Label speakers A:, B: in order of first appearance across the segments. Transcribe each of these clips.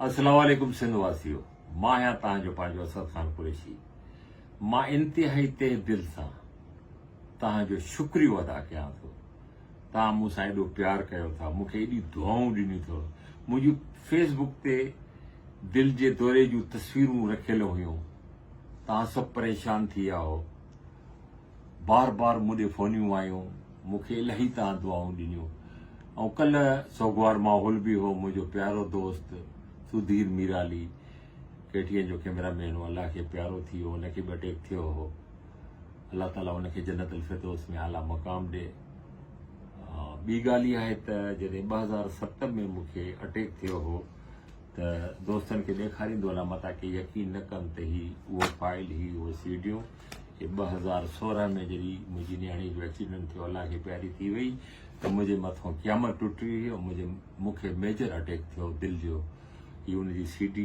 A: السلام عليڪم سنڌ واسيو مان آهيان توهان جو پنهنجو اسد خان قريشي مان انتهائي تهه دل سان توهان جو شڪريو ادا ڪيان ٿو توهان مون سان ايڏو پيار ڪيو ٿا مون کي ايڏي دعائون ڏنيون اٿو منهنجي فيس بڪ تي دل جي دوري جون تصويرون رکيل هيون توهان سڀ پريشان ٿي ويا هو بار بار مون ڏي فونيون آيون، مون کي الاهي توهان دعائون ڏنيون ۽ ڪلهه سوڳوار ماحول به هو، منهنجو پيارو دوست سڌير ميرالي ڪي ٽي اين جو ڪئميرا مين هو، الله کي پيارو ٿي ويو، ان کي به اٽيڪ ٿيو هو، الله تعالي ان کي جنت الفردوس ۾ اعليٰ مقام ڏي. ٻي ڳالهه اها آهي ته جڏهن 2007 ۾ مون کي اٽيڪ ٿيو هو ته دوستن کي ڏيکاريندو هلان متان ڪي يقين نه ڪن ته هي اهو فائل هي اهو سيڊيون هي 2016 ۾ جڏهن منهنجي نياڻي جو ايڪسيڊنٽ ٿيو الله کي پياري ٿي وئي ته منهنجي مٿان قيامت ٽٽي هئي ۽ منهنجي مون کي ميجر اٽيڪ ٿيو دل جو هي ان جي سي ڊي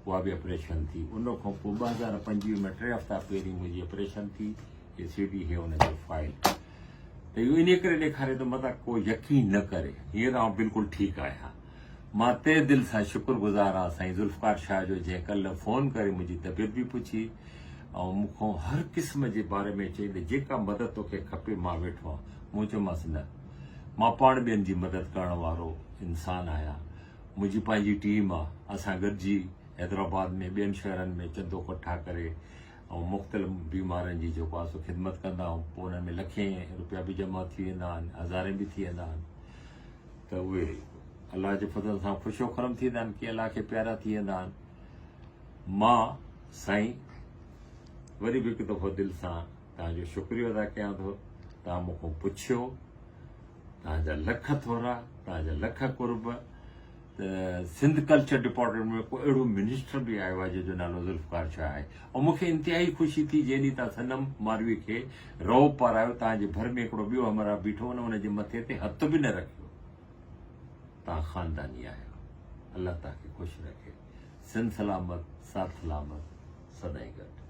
A: اها به اپريشن ٿي ان کان پوء 2025 ۾ ٽي هفتا پهرين منهنجي اپريشن ٿي هي سي ڊي هي ان جو فائل ته اهو انهي ڪري ڏيکاري ته متان ڪو يقين نه ڪري هينئر آئون بلڪل ٺيڪ آهيان مان تهه دل سان شڪر گذار آهيان سائين ذوالفقار شاهه جو جنهن ڪلهه فون ڪري منهنجي طبيعت به پڇي ۽ مون کان هر قسم جي باري ۾ چئي ته جيڪا مدد توکي کپي مان ويٺو آهيان. مون چيومانس نه مان پاڻ ٻين جي مدد ڪرڻ وارو انسان آهيان. منهنجي پنهنجي ٽيم آهي اسان گڏجي حيدرآباد ۾ ٻين شهرن ۾ چندو ڪٺا ڪري ۽ مختلف بيمارن جي جيڪو آهي سو خدمت ڪندا آهيون پوء انهن ۾ لکين روپيا به جمع ٿي ويندا آهن هزارين به ٿي ويندا آهن ته اهي الله جي فضل سان خوش و خرم ٿيندا آهن ڪي الله کي پيارا ٿي ويندا آهن مان سائين وري به هڪ دفعو دل سان توهان جو شڪريو ادا ڪيان ٿو توهان مون کان پڇيو توهان جا لک ٿورا توهان جا لک قرب ته سنڌ ڪلچر ڊپارٽمينٽ ۾ ڪو اهڙو منسٽر به آيو آهي جنهن جو نالو ذوالفقار شاهه آهي ۽ مون کي انتهائي خوشي ٿي جنهن ڏينهن توهان صنم ماروي کي رئو پارايو توهان جي ڀر ۾ هڪڙو ٻيو همراهه بيٺو ان ان جي مٿي تي هٿ به نه رکيو توهان خانداني آهيو الله توهان کي خوش رکي سنڌ سلامت ساٿ سلامت سدائين گڏ.